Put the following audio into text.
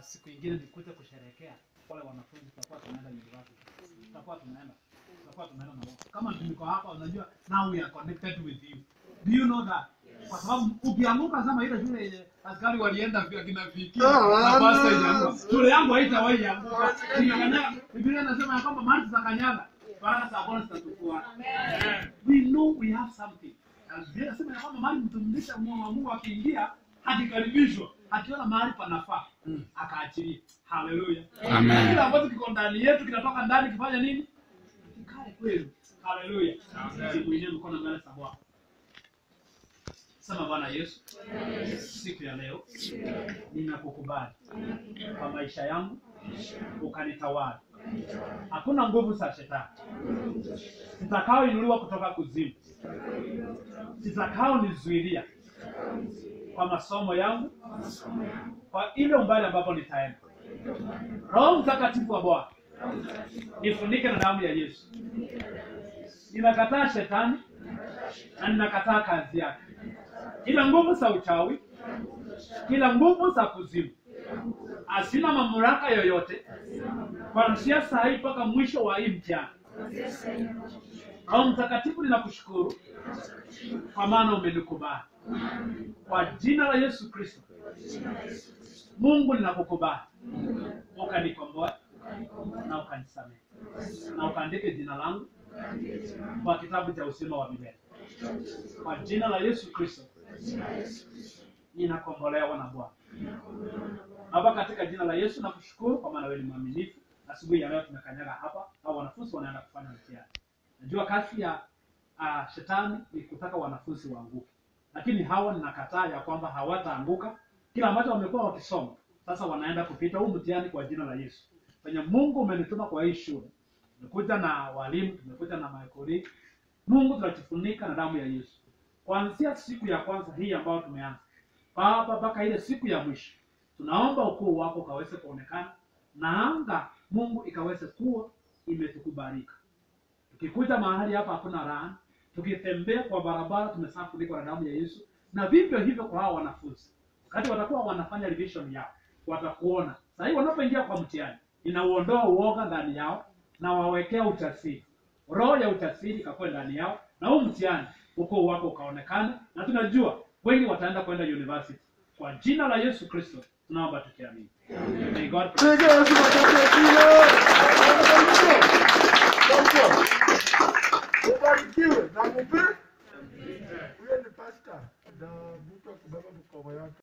Siku ingine nikuje kusherehekea wale wanafunzi, tutakuwa tunaenda university. Tutakuwa tunaenda na wao. Kama niko hapa, unajua now we are connected with you. Do you know that? Kwa sababu ukianguka sema ile shule yenye askari walienda kina Viki na pasta yangu. Shule yangu haitawahi anguka. Biblia inasema ya kwamba mahali tutakanyaga baraka za Bwana zitatufuata. Amen. We know we have something. Na Biblia inasema ya kwamba mahali mtumlisha Mungu akiingia akikaribishwa, akiona mahali panafaa, akaachilia. Hallelujah. Amen. Kila ambacho kiko ndani yetu kinatoka ndani kifanya nini? Kikae kweli. Hallelujah. Siku ile mkono mbele za Bwana. Sema Bwana Yesu, siku ya leo ninakukubali kwa maisha yangu, ukanitawala. Hakuna nguvu za shetani zitakaoinuliwa kutoka kuzimu, zitakaonizuilia kwa masomo yangu, kwa ile umbali ambapo nitaenda. Roho Mtakatifu wa Bwana nifunike na damu ya Yesu. Ninakataa shetani na ninakataa kazi yake. Kila nguvu za uchawi, kila nguvu za kuzimu hazina mamlaka yoyote kuanzia saa hii mpaka mwisho wa hii mchana. Roho Mtakatifu, ninakushukuru kwa maana umenikubali. Kwa jina la Yesu Kristo, Mungu ninakukubali, ukanikomboa na ukanisamehe na ukaandike jina langu kwa kitabu cha uzima wa milele. Kwa jina la Yesu Kristo ninakombolewa na Bwana. Baba, katika jina la Yesu nakushukuru kwa maana wewe ni mwaminifu. Asubuhi ya leo tumekanyaga hapa, hao wanafunzi wanaenda kufanya mtihani. Najua kazi ya shetani ni kutaka wanafunzi waanguke, lakini hawa ninakataa ya kwamba hawataanguka. Kila ambacho wamekuwa wakisoma sasa wanaenda kupita huu mtihani kwa jina la Yesu. Penye Mungu umenituma kwa hii shule, tumekuja na walimu, tumekuja na maekori. Mungu tunajifunika na damu ya Yesu. Kuanzia siku ya kwanza hii ambayo tumeanza, Baba, mpaka ile siku ya mwisho, tunaomba ukuu wako ukaweze kuonekana na anga Mungu ikaweze kuwa imetukubalika. Tukikuja mahali hapa hakuna raha, tukitembea kwa barabara tumesafunikwa na damu ya Yesu. Na vivyo hivyo kwa hao wanafunzi, wakati watakuwa wanafanya revision yao, watakuona. Sasa hivi wanapoingia kwa mtihani, inauondoa uoga ndani yao na wawekea ujasiri. Roho ya ujasiri ikakuwa ndani yao, na huu mtihani ukuu wako ukaonekana, na tunajua wengi wataenda kwenda university. Kwa jina la Yesu Kristo tunaomba tukiamini. May God bless. Ubarikiwe na mupende. Huyo ni pastor na mtu akubeba mkono yake.